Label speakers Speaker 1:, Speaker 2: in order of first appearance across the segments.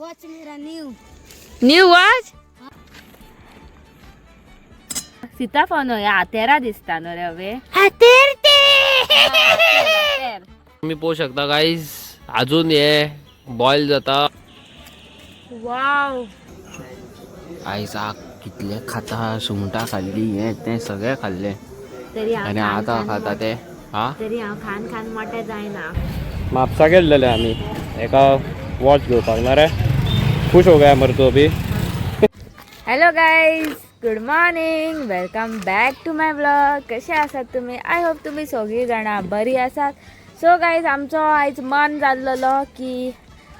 Speaker 1: Watch मेरा new
Speaker 2: new watch. सीताफळ न्हय, हातेरा दिसता न्हू रे हवे.
Speaker 1: हातेर ते.
Speaker 3: तुम्ही पोहू शकता गाईज, अजून हे बॉईल जाता.
Speaker 2: वाव.
Speaker 3: आयज कितले खाता, सुंगटां खाल्ली, हे तें सगळें खाल्लें.
Speaker 2: तरी हांव
Speaker 3: आनी
Speaker 2: खान
Speaker 3: आतां
Speaker 2: खान
Speaker 3: खाता ते हा.
Speaker 2: तरी हांव खान खान मोठें जायना.
Speaker 3: म्हापसा गेल्लेले आमी एका वॉच घेवपाक. ना रे, खुश हो गया मरे तू अभी.
Speaker 2: Hello guys, good morning, welcome back to my vlog. कशे आसात तुमी? I hope तुमी सगळीं जाणां बरी आसात. सो गायज, आमचो आयज मन जाल्लेलो की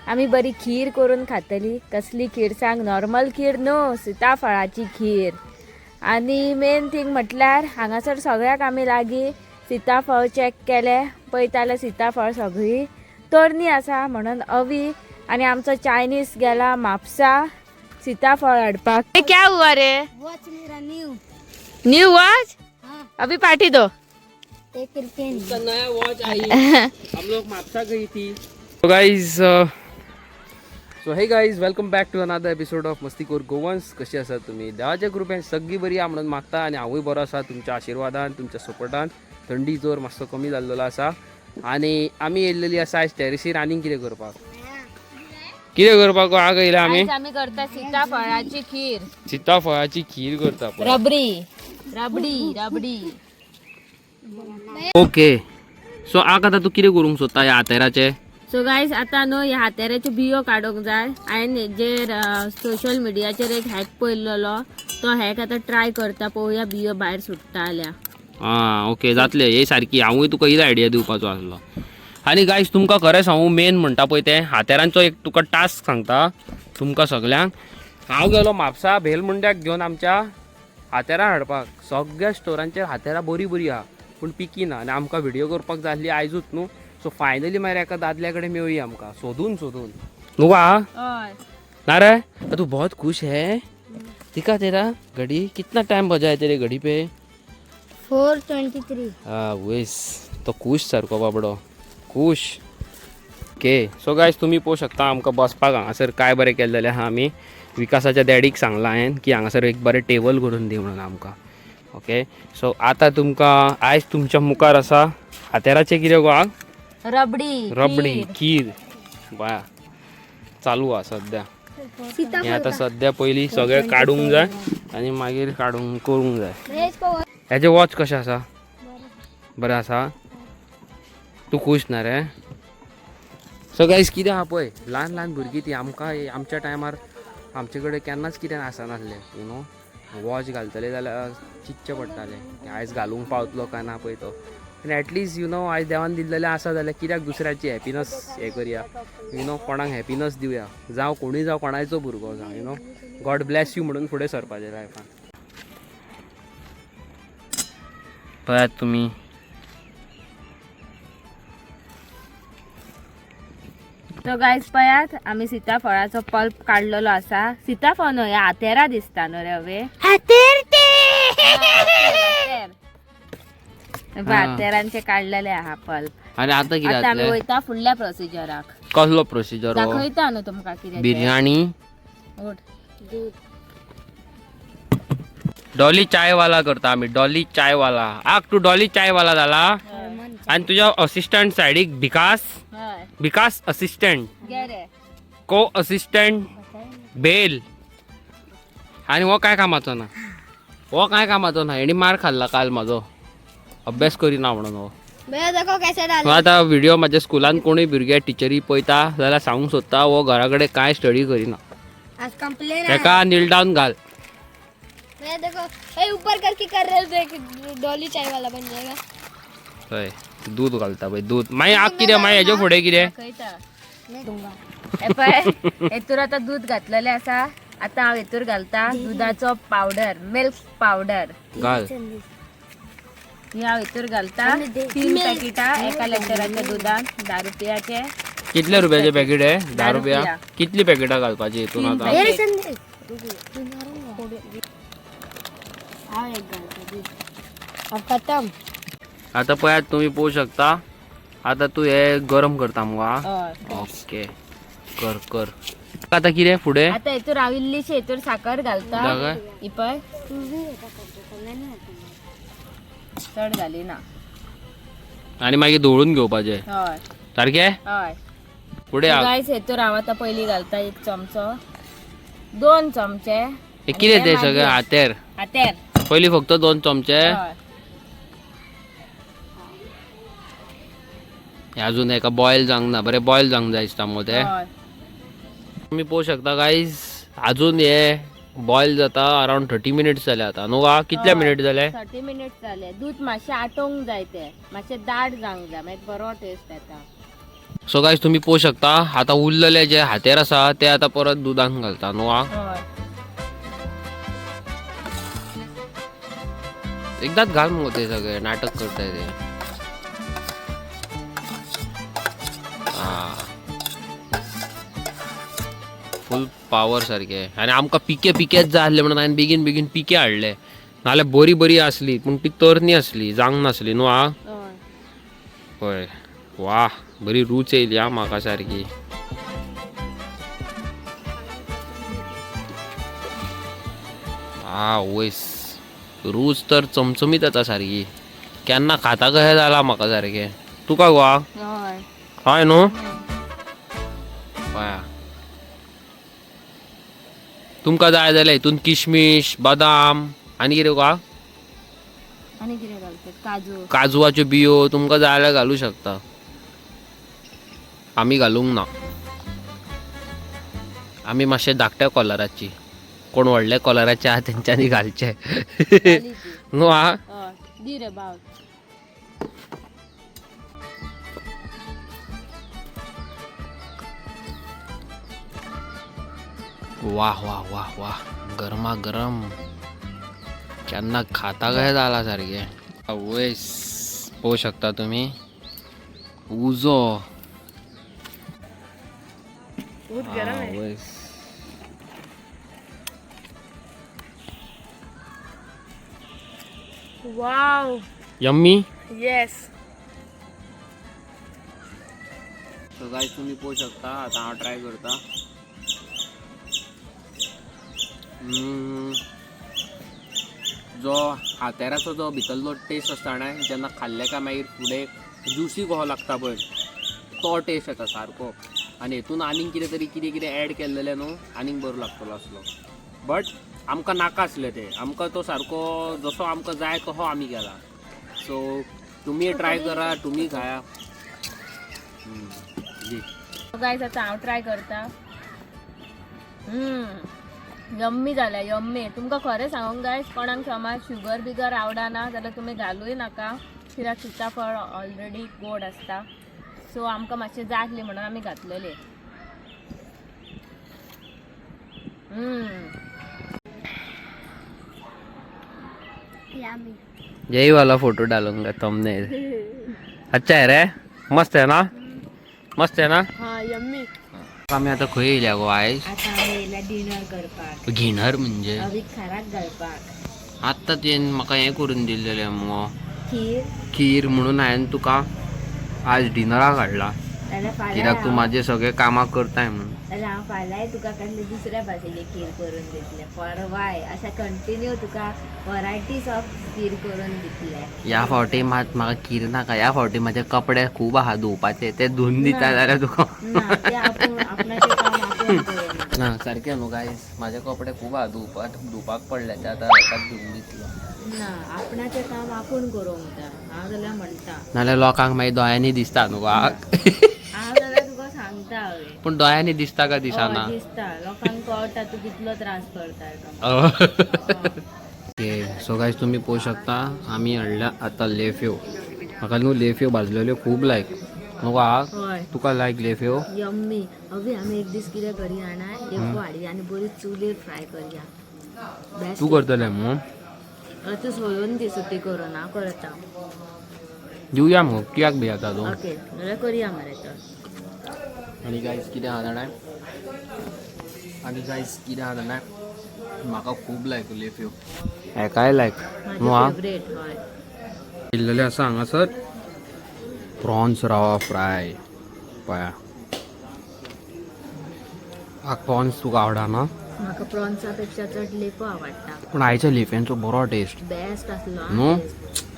Speaker 2: आमी बरी खीर करून खातली. कसली खीर सांग? नॉर्मल खीर न्हू, सीताफळाची खीर. आनी मेन थींग म्हटल्यार हांगासर सगळ्याक आमी लागीं सीताफळ चॅक केले, पळयता जाल्यार सीताफळ सगळीं तरणी आसा. म्हणून अवी आनी आमचो चायनीज गेला म्हापसा सीताफळ हाडपाक. हे क्या हुआ रे?
Speaker 1: वॉच मेरा न्यू.
Speaker 2: New watch.
Speaker 1: हाँ.
Speaker 2: अभी पाठी दो.
Speaker 1: एक रुपये नहीं.
Speaker 3: नया वॉच आई, हम लोग म्हापसा गई थी. So guys, so hey guys, welcome back to another episode of Mastikhor Goans. कशी आसात तुम्ही? देवाच्या कृपेन सगळी बरी आहा म्हणून मागता आनी हांवूय बरो आसा तुमच्या आशिर्वादान, तुमच्या सपोर्टान. थंडी जोर मातसो कमी जाल्लेलो आसा आनी आमी येयल्लेली आसा आयज टॅरेसीर. आनीक कितें करपाक, कितें करपाक आग येयल्या आमी?
Speaker 2: आयज आमी करता सीताफळाची खीर.
Speaker 3: सीताफळाची खीर करता पळय.
Speaker 2: रबडी रबडी रबडी.
Speaker 3: ओके, सो आग आतां तूं कितें करूंक सोदता ह्या हातेराचें?
Speaker 2: सो गायज, आतां न्हू ह्या हातेराच्यो बियो काडूंक जाय. हांवें जेर सोशल मिडियाचेर एक हॅक पळयल्लो, तो हॅक आतां ट्राय करता. पळोवया बियो भायर सुट्टा जाल्यार.
Speaker 3: आं, ओके, जातले हे सारकी. हांवूय तुका ही आयडिया दिवपाचो आसलो. आनी गायज, तुमकां खरें सांगू, मेन म्हणटा पळय तें हातेरांचो एक तुका टास्क सांगता तुमकां सगल्यांक. हांव गेलो म्हापसा भेलमुंड्याक घेवन आमच्या हातेरां हाडपाक. सगळ्या स्टोरांचेर हातेरां बरीं बरीं आहा, पूण पिकी ना. आनी आमकां व्हिडियो करपाक जाय आसली आयजूच न्हू. सो फायनली मागीर एका दादल्या कडेन मेळ्ळी आमकां सोदून सोदून. न्हू आ?
Speaker 2: हय.
Speaker 3: ना रे, तू बहुत खुश है. दिखा तेरा घड़ी, कितना टाइम बजा है तेरे घड़ी पे?
Speaker 1: 4:23.
Speaker 3: हा वेस, तो खुश सारको बाबडो खुश. ओके, सो गायज, तुमी पळोवंक शकता आमकां बसपाक हांगासर काय बरें केल्लेलें आहा आमी. विकासाच्या डॅडीक सांगलां हांवें की हांगासर एक बरें टेबल करून दी म्हणून आमकां. ओके, सो आतां तुमकां आयज तुमच्या मुखार आसा हातेराचें कितें गो आग?
Speaker 2: रबडी.
Speaker 3: रबडी खीर. बा चालू आहा सद्या हें. आतां सद्या पयलीं सगळें काडूंक जाय आनी मागीर काडूंक करूंक जाय.
Speaker 1: मैं इसको
Speaker 3: हेजें वॉच कशें आसा? बरें आसा. तूं खूश ना रे? सो गायज, कितें आहा पळय, ल्हान ल्हान भुरगीं ती. आमकां आमच्या टायमार आमचे कडेन केन्नाच कितें आसनासलें, you know. Watch घालतले जाल्यार चिंतचें पडटालें की आयज घालूंक पावतलो काय ना पळय तो. आनी एटलिस्ट you know आयज देवान दिल्लेलें आसा जाल्यार कित्याक दुसऱ्याची हॅपिनस हें करया, you know, कोणाक हॅपिनस दिवया. जावं कोणूय जावं, कोणायचो भुरगो जावं, you know, God bless you म्हणून फुडें सरपाचें लायफान. पळयात तुमी.
Speaker 2: तो गायज पळयात, आमी सीताफळाचो पल्प काडलेलो आसा. सीताफळ न्हय, हातेरा दिसता न्हू रे हवे.
Speaker 1: हातेर ते.
Speaker 2: हातेरांचे काडलेले आहा पल्प.
Speaker 3: आनी आतां कितें
Speaker 2: आतां आमी
Speaker 3: जातलें?
Speaker 2: वयता फुडल्या प्रोसिजराक.
Speaker 3: कसलो प्रोसिजर हो?
Speaker 2: दाखयता न्हू तुमकां कितें तें.
Speaker 3: बिर्याणी.
Speaker 2: उठ.
Speaker 3: डॉली चायवाला करता आमी, डॉली चायवाला. आग तूं डॉली चायवाला जाला आनी तुज्या असिस्टंट सायडीक विकास.
Speaker 2: हय.
Speaker 3: विकास असिस्टंट.
Speaker 2: घे रे.
Speaker 3: को असिस्टंट बेल. आनी हो काय कामाचो ना, हो काय कामाचो ना. हेणी मार खाल्ला काल म्हाजो, अभ्यास करिना म्हणून हो.
Speaker 1: भैया, देखो कैसे डाल.
Speaker 3: आतां व्हिडिओ म्हाज्या स्कुलान कोणूय भुरगे टिचरी पळयता जाल्यार सांगूंक सोदता, हो घरा कडेन कांय स्टडी करिना.
Speaker 1: आज कंप्लेन.
Speaker 3: तेका नील डावन घाल.
Speaker 1: भैया, देखो, ए ऊपर करके कर रहे देख, डॉली चाय वाला बन जाएगा.
Speaker 3: हय, दूध घालता पळय दूध. मागीर आग कितें, मागीर हेज्या फुडें कितें?
Speaker 2: दाखयता.
Speaker 1: मैं दूंगा.
Speaker 2: हे पळय, हेतूर आतां दूध घातलेलें आसा. आतां हांव हेतूर घालता दुदाचो पावडर, मिल्क पावडर.
Speaker 3: घाल.
Speaker 2: ही हांव हेतूर घालता 3 पॅकेटां एका लिटराच्या दुदान, 10 रुपयाचे.
Speaker 3: कितले रुपयाचे पॅकेट आहे? 10
Speaker 2: 10
Speaker 3: रुपया.
Speaker 2: रुपया.
Speaker 3: कितली पॅकेटां घालपाची हितून
Speaker 2: तीन
Speaker 3: आतां?
Speaker 2: पॅकेट.
Speaker 1: संदेश, हाँ, एक घंटा अब खत्म.
Speaker 3: आता पळयात तुम्ही पळोवंक शकता. आता तू हे गरम करता मुगो हा?
Speaker 2: हय.
Speaker 3: ओके, कर कर. आता कितें फुडें?
Speaker 2: आता हेतूर हांव इल्लीशी हेतूर साकर घालता.
Speaker 3: जागा?
Speaker 2: ही पळय, चड घाली ना.
Speaker 3: आनी मागीर धवळून घेवपाचें.
Speaker 2: हय.
Speaker 3: सारकें.
Speaker 2: हय.
Speaker 3: फुडें
Speaker 2: गायस, हेतूर हांव आतां पयलीं घालता एक चमचो, दोन चमचे.
Speaker 3: हे कितें तें सगळें हातेर?
Speaker 2: हातेर.
Speaker 3: पयलीं फक्त दोन चमचे.
Speaker 2: हय.
Speaker 3: हे अजून एका बॉयल जावंक ना. बरें बॉयल जावंक जाय दिसता मगो तें.
Speaker 2: हय.
Speaker 3: तुमी पळोवंक शकता गायज, अजून हे बॉयल जाता. अरावंड 30 मिनिट्स जाले आतां न्हू गा? कितले
Speaker 2: हय.
Speaker 3: मिनिट जाले?
Speaker 2: 30 मिनिट्स जाले. दूद मातशें आटोवंक जाय, तें मातशें दाट जावंक जाय, मागीर बरो टेस्ट येता.
Speaker 3: सो गायज, तुमी पळोवंक शकता आतां उरलेले जे हातेर आसा ते आतां परत दुदान घालता न्हू गा?
Speaker 2: हय.
Speaker 3: एकदाच घाल मगो ते सगळे, नाटक करताय ते. फूल पावर सारखे. आनी आमकां पिके पिकेच जाय आसले म्हणून हांवें बेगीन बेगीन पिके हाडले. नाल्यार बरी बरी आसली पूण ती तरणी आसली, जावंक नासली न्हू. आ
Speaker 2: हय.
Speaker 3: पळय, वा, बरी रूच येयली आ म्हाका सारकी. आ वयस, रूच तर चमचमीत येता सारकी. केन्ना खाता कशें जालां म्हाका सारकें. तुका गो?
Speaker 2: हय.
Speaker 3: हय न्हू? पळया, तुमकां जाय जाल्यार हितून किशमीश, बदाम आनी कितें गो?
Speaker 2: आनी कितें घालतात? काजू.
Speaker 3: काजवाच्यो बियो तुमकां जाय जाल्यार घालूं शकता. आमी घालूंक ना. आमी मातशे धाकट्या कॉलराची. कोण व्हडल्या कॉलराचे आहा तेंच्यांनी घालचे.
Speaker 2: जाली ती.
Speaker 3: न्हू आ?
Speaker 2: हय, दी रे बाव.
Speaker 3: वाह वाह वाह वाह, गरमा गरम केन्ना खाता कशें जालां सारकें. आवयस, पळोवंक शकता तुमी उजो.
Speaker 2: बहुत गरम आहे.
Speaker 3: आवयस.
Speaker 2: वाव.
Speaker 3: यम्मी.
Speaker 2: येस.
Speaker 3: सो गायज, तुम्ही पळोवंक शकता आता हांव ट्राय करता. जो हातेराचो जो भितरलो टेस्ट आसता न्हय, जेन्ना खाल्ले काय मागीर फुडें ज्युसी कसो लागता पळय, तो टेस्ट येता सारको. आनी हेतून आनीक कितें तरी कितें कितें एड केल्लेलें न्हू, आनीक बरो लागतलो आसलो. बट आमकां नाका आसलें तें. आमकां तो सारको जसो आमकां जाय तसो आमी केला. सो तुमी ट्राय करा, तुमी खाया. जी.
Speaker 2: गायज, आतां हांव ट्राय करता. यम्मी जाल्या, यम्मी. तुमकां खरें सांगूंक गायज, कोणाक समज शुगर बिगर आवडना जाल्यार तुमी घालूय नाका, कित्याक सीताफळ ऑलरेडी गोड आसता. सो आमकां मातशें जाय आसली म्हणून आमी घातलेले.
Speaker 1: यम्मी.
Speaker 3: यही वाला फोटो डालूंगा थंबनेल. अच्छा है रे, मस्त है ना? मस्त है ना?
Speaker 2: हा, यम्मी.
Speaker 3: आम्ही आता खंय येयल्या गो आयज?
Speaker 2: आतां आमी येयल्या डिनर करपाक.
Speaker 3: घेणार म्हणजे?
Speaker 2: अवीक खाराक घालपाक.
Speaker 3: आत्तां तुवें म्हाका हें करून दिल्लेलें मुगो.
Speaker 2: खीर.
Speaker 3: खीर. म्हणून हांवें तुका आज डिनराक हाडला.
Speaker 2: जाल्यार फाल्यां
Speaker 3: कित्याक तूं म्हाजे सगळे कामां करताय म्हणून.
Speaker 2: जाल्यार हांव फाल्यांय तुका कसले दुसऱ्या भाशेची खीर करून दितलें, परवाय अशें कंटिन्यू तुका वरायटीज ऑफ खीर करून दितलें.
Speaker 3: ह्या फावटी मात म्हाका खीर नाका. ह्या फावटी म्हाजे कपडे खूब आहा धुवपाचे, ते धुवन दिता जाल्यार तुका.
Speaker 2: ना, ते आपूण आपणाचें काम आपूण करूंक.
Speaker 3: ना, सारकें न्हू गायज? म्हाजे कपडे खूब आहा धुवपाक, धुवपाक पडले ते आतां हेकाच धुवन दितलो.
Speaker 2: ना, आपणाचें काम आपूण करूंक जाय हांव जाल्यार म्हणटा.
Speaker 3: नाल्यार लोकांक मागीर दोळ्यांनी दिसता न्हू गो.
Speaker 2: हांव जाल्यार तुका सांगता हांवें.
Speaker 3: पूण दोळ्यांनी दिसता काय दिसना?
Speaker 2: हय, दिसता, लोकांक कळटा तूं कितलो त्रास करता एका.
Speaker 3: ओके, सो गायज, तुमी पळोवंक शकता आमी हाडल्या आतां लेफ्यो. म्हाका न्हू लेफ्यो भाजलेल्यो खूब लायक न्हू गो.
Speaker 2: हय.
Speaker 3: तुका लायक लेफ्यो?
Speaker 2: यम्मी. अभी आमी एक दीस कितें करया जाणा, लेपो हाडया आनी बरी चुलीर फ्राय करया. बेस्ट.
Speaker 3: तूं करतलें मगो?
Speaker 2: तूं सोडून दी, सुटी करून हांव करता.
Speaker 3: दिवया मगो, कित्याक भियेता तूं?
Speaker 2: ओके, जाल्यार करया मरे तर.
Speaker 3: आनी गायज कितें आहा जाणा, आनी गायज कितें आहा जाणा, म्हाका खूब लायक लेफ्यो. हेकाय लायक न्हू?
Speaker 2: म्हाजी
Speaker 3: आ
Speaker 2: फेवरेट, हय.
Speaker 3: केल्लेले आसा हांगासर प्रॉन्स रवा फ्राय. पळया. प्रॉन्स तुका आवडना?
Speaker 2: म्हाका प्रॉन्सा पेक्षा चड लेपो आवडटा.
Speaker 3: पूण आयच्या लेफ्यांचो बरो टेस्ट.
Speaker 2: बेस्ट आसलो.
Speaker 3: न्हू,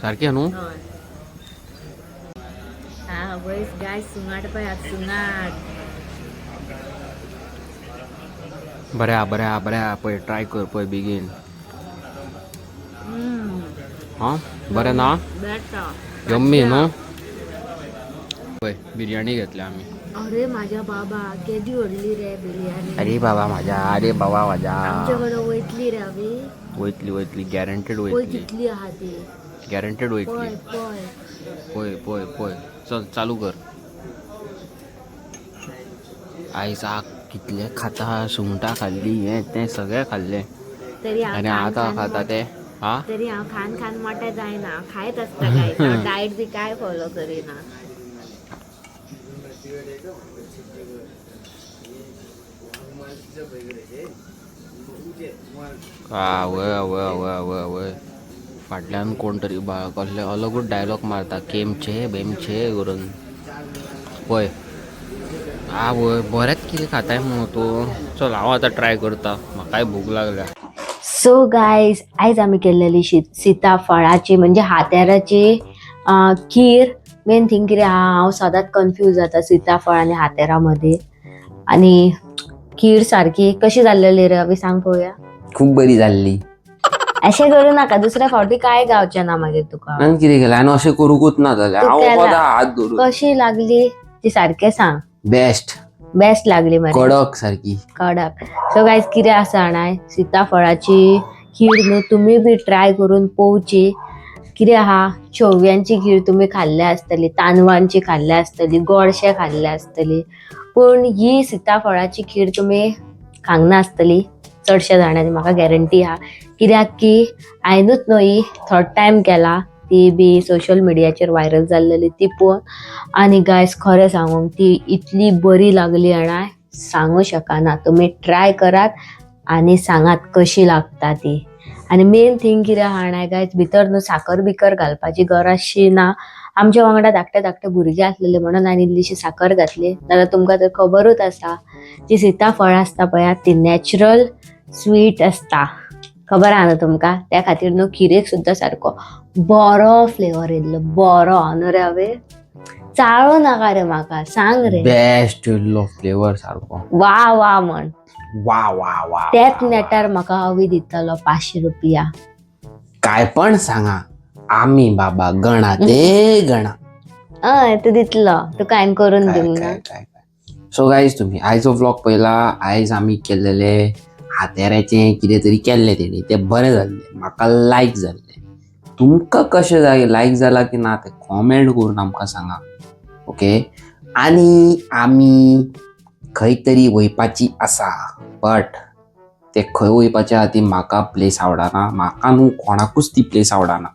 Speaker 3: सारकें न्हू?
Speaker 2: हय. हा वयस गाय, सुंगाट पळयात, सुंगाट.
Speaker 3: बरें आहा, बरें आहा, बरें आहा. पळय, ट्राय कर पळय बेगीन. हां, बरें ना?
Speaker 2: बेस्ट.
Speaker 3: यम्मी न्हू? पळय, बिर्याणी घेतल्या आमी.
Speaker 2: अरे माझ्या बाबा, केदी व्हडली रे बिर्याणी!
Speaker 3: अरे बाबा माझ्या, अरे बाबा माझ्या.
Speaker 2: आमच्याकडे वयतली रे अभी?
Speaker 3: वयतली, वयतली, गॅरंटेड.
Speaker 2: पळय.
Speaker 3: वयतली.
Speaker 2: कितली आहा ती.
Speaker 3: गॅरंटेड
Speaker 2: पळय.
Speaker 3: वयतली.
Speaker 2: पळय.
Speaker 3: पळय, पळय, पळय. चल, चालू कर. आयज कितले खाता, सुंगटां खाल्ली, हें तें सगळें खाल्लें.
Speaker 2: तरी हांव
Speaker 3: आनी
Speaker 2: खान
Speaker 3: आतां
Speaker 2: खान
Speaker 3: खाता ते हा.
Speaker 2: तरी हांव खान खान मोठें जायना, हांव खायत आसता काय, डायट बी काय फॉलो करिना.
Speaker 3: आवय आवय आवय आवय आवय, फाटल्यान कोण तरी बा कसले अलगूच डायलॉग मारता, केम छे बेम छे करून. पळय, आवय, बरेंच कितें खाताय म्हणून तूं. चल, हांव आतां ट्राय करता, म्हाकाय भूक लागल्या.
Speaker 2: सो गायज, आयज आमी केलेली सीताफळाची म्हणजे हातेराची खीर. मेन थिंग कितें आहा, हांव सदांच कन्फ्यूज जाता सीताफळ आनी हातेरा मध्ये. आनी खीर सारकी कशी जाल्लेली रे अभी, सांग पळोवया.
Speaker 3: खूब बरी जाल्ली.
Speaker 2: अशें करू नाका, दुसऱ्या फावटी काय गावचें ना मागीर तुका.
Speaker 3: आनी कितें केलें? आनी अशें करूंकूच ना जाल्यार
Speaker 2: तूं
Speaker 3: हांव
Speaker 2: केला.
Speaker 3: वता हात धरून.
Speaker 2: कशी लागली ती सारकें सांग.
Speaker 3: बेस्ट.
Speaker 2: बेस्ट लागली मरे.
Speaker 3: कडक सारकी.
Speaker 2: कडक. सो गायज, कितें आसा जाणाय, सीताफळाची खीर न्हू तुमी बी ट्राय करून पळोवची. कितें आहा, शेवयांची खीर तुमी खाल्ल्या आसतली, तांदवांची खाल्ल्या आसतली, गोडशें खाल्लें आसतली, पूण ही सीताफळाची खीर तुमी खांक नासतली चडशे जाणांनी, म्हाका गॅरंटी आहा. कित्याक की हांवेनूच न्हू ही थर्ड टायम केला, ती बी सोशल मिडियाचेर व्हायरल जाल्लेली ती पळोवन. आनी गायज, खरें सांगूंक ती इतली बरी लागली जाणाय, सांगू शकना. तुमी ट्राय करात आनी सांगात कशी लागता ती. आनी मेन थिंग कितें आहा जाणाय गायज, भितर न्हू साकर बिकर घालपाची गरजशी ना. आमच्या वांगडा धाकटे धाकटे भुरगे आसलेले म्हणून हांवें इल्लीशी साकर घातली, नाल्यार तुमकां तर खबरूच आसा, जी सीताफळां आसता पळयात ती नॅचरल स्वीट आसता, खबर आहा न्हू तुमकां? त्या खातीर न्हू खिरेक सुद्दां सारको बरो फ्लेवर येयल्लो, बरो न्हू रे हांवें? चाळो नाका रे, म्हाका सांग रे.
Speaker 3: बेस्ट येयल्लो फ्लेवर सारको.
Speaker 2: वा वा म्हण.
Speaker 3: वा वा वा.
Speaker 2: त्याच नेटार म्हाका अवी दितलो 500 रुपया.
Speaker 3: काय पण सांगा, आमी बाबा गणा ते गणा.
Speaker 2: हय, तूं दितलो, तुका हांवें करून दिवंक ना.
Speaker 3: सो गायज, तुम्ही आयचो व्लॉग पळयला. आयज आमी केल्लेले हातेराचें कितें तरी केल्लें तेणी, तें बरें जाल्लें, म्हाका लायक जाल्लें. तुमकां कशें जाय, लायक जाला की ना तें कॉमेंट करून आमकां सांगा, ओके? आनी आमी खंय तरी वयपाची आसा, बट ते खंय वयपाचें आहा ती म्हाका प्लेस आवडना. म्हाका न्हू, कोणाकूच ती प्लेस आवडना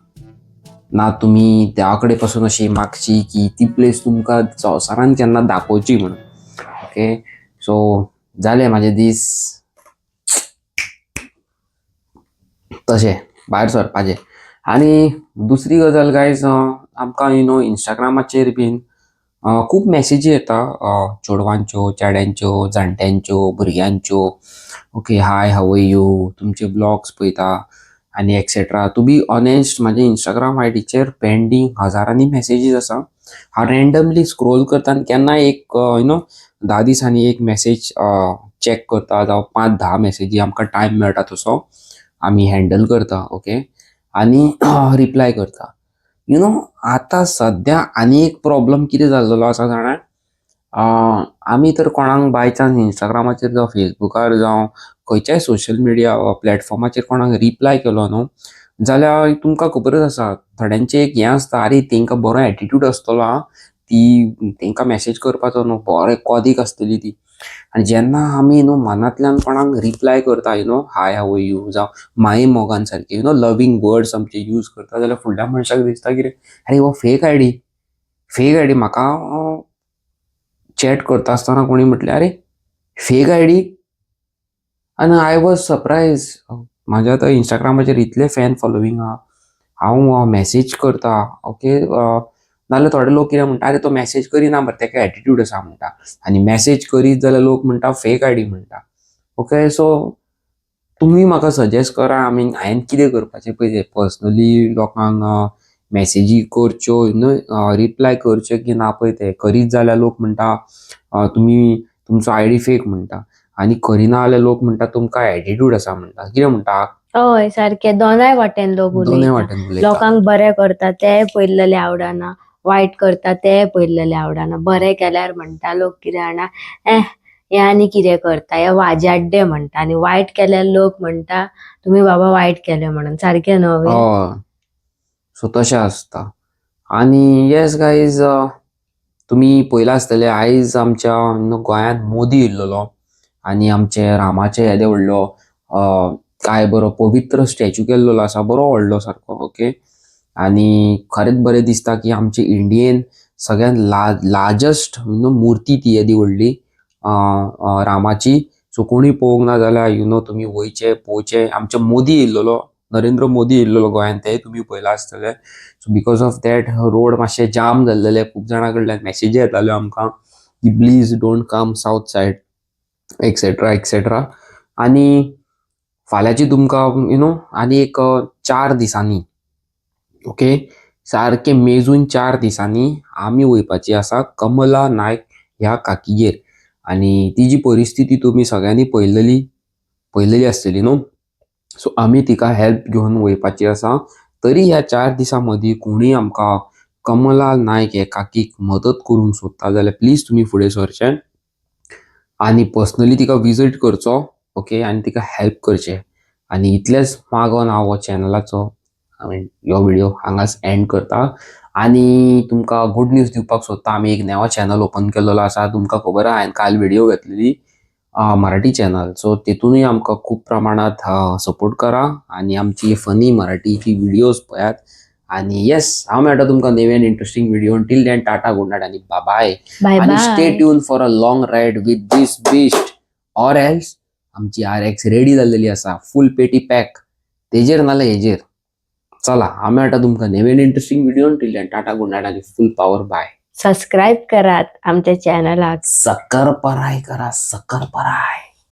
Speaker 3: ना. तुमी देवा कडेन पासून अशी मागची की ती प्लेस तुमकां संवसारान केन्ना दाखोवची म्हणून, ओके? सो जाले म्हाजे दीस तशे भायर सरपाचे. आनी दुसरी गजाल गायज, आमकां you know इंस्टाग्रामाचेर बीन खूब मॅसेजी येता, चेडवांच्यो, चेड्यांच्यो, जाणट्यांच्यो, भुरग्यांच्यो, okay, "Hi, how are you? तुमचे ब्लॉग्स पळयता" आनी एक्सेट्रा. टू बी ऑनेस्ट, म्हाजे इंस्टाग्राम आयडीचेर पेंडींग हजारांनी मॅसेजीस आसा. हांव रँडमली स्क्रोल करता आनी केन्नाय एक you know 10 दिसांनी एक मॅसेज चॅक करता, जावं 5-10 मॅसेजी आमकां टायम मेळटा तसो आमी हँडल करता, ओके, आनी रिप्लाय करता. You know आतां सद्या आनी एक प्रॉब्लम कितें जाल्लो आसा जाणा, आमी तर कोणाक बाय चान्स इंस्टाग्रामाचेर जावं फेसबुकार जावं खंयच्याय सोशल मिडिया प्लॅटफॉर्माचेर कोणाक रिप्लाय केलो न्हू, जाल्यार तुमकां खबरच आसा, थोड्यांचें एक हें आसता, आरे, तेंकां बरो एटिट्यूड आसतलो आं, ती तेंकां मॅसेज करपाचो न्हू, बरें कॉदीक आसतली ती. आनी जेन्ना आमी न्हू मनांतल्यान कोणाक रिप्लाय करता, you know "Hi, how are you?" जावं माये मोगान सारके you know loving words आमचे यूज करता, जाल्यार फुडल्या मनशाक दिसता कितें, आरे, हो फेक आयडी, फेक आयडी. म्हाका चॅट करता आसतना कोणी म्हटलें, "आरे, फेक आयडी." आनी I was surprise. म्हाज्या आतां इंस्टाग्रामाचेर इतले फॅन फॉलोवींग आहा, हांव मॅसेज करता, ओके. नाजाल्यार थोडे लोक कितें म्हणटा, अरे तो मॅसेज करिना मरे, तेका एटिट्यूड आसा म्हणटा. आनी मॅसेज करीत जाल्यार लोक म्हणटा फेक आयडी म्हणटा. ओके, सो तुमी म्हाका सजेस्ट करा, I mean हांवें कितें करपाचें पळय. पर्सनली लोकांक मॅसेजी करच्यो, you know, reply करच्यो की ना पळय ते करीत जाल्यार लोक म्हणटा तुमी तुमचो आयडी फेक म्हणटा, आनी करिना जाल्यार लोक म्हणटा तुमकां एटिट्यूड आसा म्हणटा. कितें म्हणटा?
Speaker 2: हय, सारके दोनाय वाटेन लोक
Speaker 3: दोनूय
Speaker 2: उलयता.
Speaker 3: वाटेन उलयता.
Speaker 2: लोकांक बरें करता तें पयलेलें आवडना, वायट करता तें पयलेलें आवडना. बरें केल्यार म्हणटा लोक कितें जाणा, eh हे आनी कितें करता, हे वाजाड्डे म्हणटा. आनी वायट केल्यार लोक म्हणटा तुमी बाबा वायट केलें म्हणून. सारकें न्हू?
Speaker 3: हय, सो तशें आसता. आनी येस गायज, तुमी पळयलां आसतलें आयज आमच्या गोंयांत मोदी येयल्लो आनी आमचे रामाचे येदे व्हडलो काय बरो पवित्र स्टॅच्यू केल्लो आसा, बरो व्हडलो सारको. ओके, आनी खरेंच बरें दिसता की आमचे इंडियेन सगळ्यांत लार्जस्ट you know मुर्ती ती येदी व्हडली रामाची. सो कोणी पळोवंक ना जाल्यार you know तुमी वयचे, पळोवचे. आमचे मोदी येयल्लो, नरेंद्र मोदी येयल्लो गोंयांत, तेय तुमी पळयलां आसतलें. So because of that road मातशे जाम जाल्लेले. खूब जाणां कडल्यान मॅसेजी येताल्यो आमकां की please don't come south side, etcetera etcetera. आनी फाल्यांची तुमकां you know आनी एक 4 दिसांनी, ओके, सारके मेजून 4 दिसांनी आमी वयपाची आसा कमला नायक ह्या काकीगेर. आनी तिजी परिस्थिती तुमी सगळ्यांनी पळयलेली आसतली न्हू. सो आमी तिका हेल्प घेवन वयपाची आसा. तरी ह्या 4 दिसां मदीं कोणूय आमकां कमला नायक हे काकीक मदत करूंक सोदता जाल्यार प्लीज तुमी फुडें सरचें आनी पर्सनली तिका विजीट करचो. ओके, आनी तिका हेल्प करचें. आनी इतलेंच मागोन हांव हो चॅनलाचो, I mean हो व्हिडियो हांगाच एंड करता. आनी तुमकां गूड न्यूज दिवपाक सोदता, आमी एक नवो चॅनल ओपन केल्लो आसा. तुमकां खबर आहा, हांवें काल व्हिडियो घेतलेली मराठी चॅनल. सो तेतूनय आमकां खूब प्रमाणात सपोर्ट करा आनी आमची फनी मराठीची व्हिडियोज पळयात. आनी येस, हांव मेळटा तुमकां नवे आनी interesting video. Till then, tata, good night आनी बाय.
Speaker 2: बाय.
Speaker 3: आणि stay
Speaker 2: bye.
Speaker 3: Tune for a long ride with this beast, or else आमची आर एक्स रेडी जाल्लेली आसा, फूल पेटी पॅक, तेजेर नाल्यार हेजेर. चला, हांव मेळटा तुमकां नवीन interesting video. Till then, tata, good night आनी फूल पावर बाय.
Speaker 2: सबस्क्राईब करात आमच्या चॅनलाक.
Speaker 3: सक्कर पराय करा, सक्कर पराय.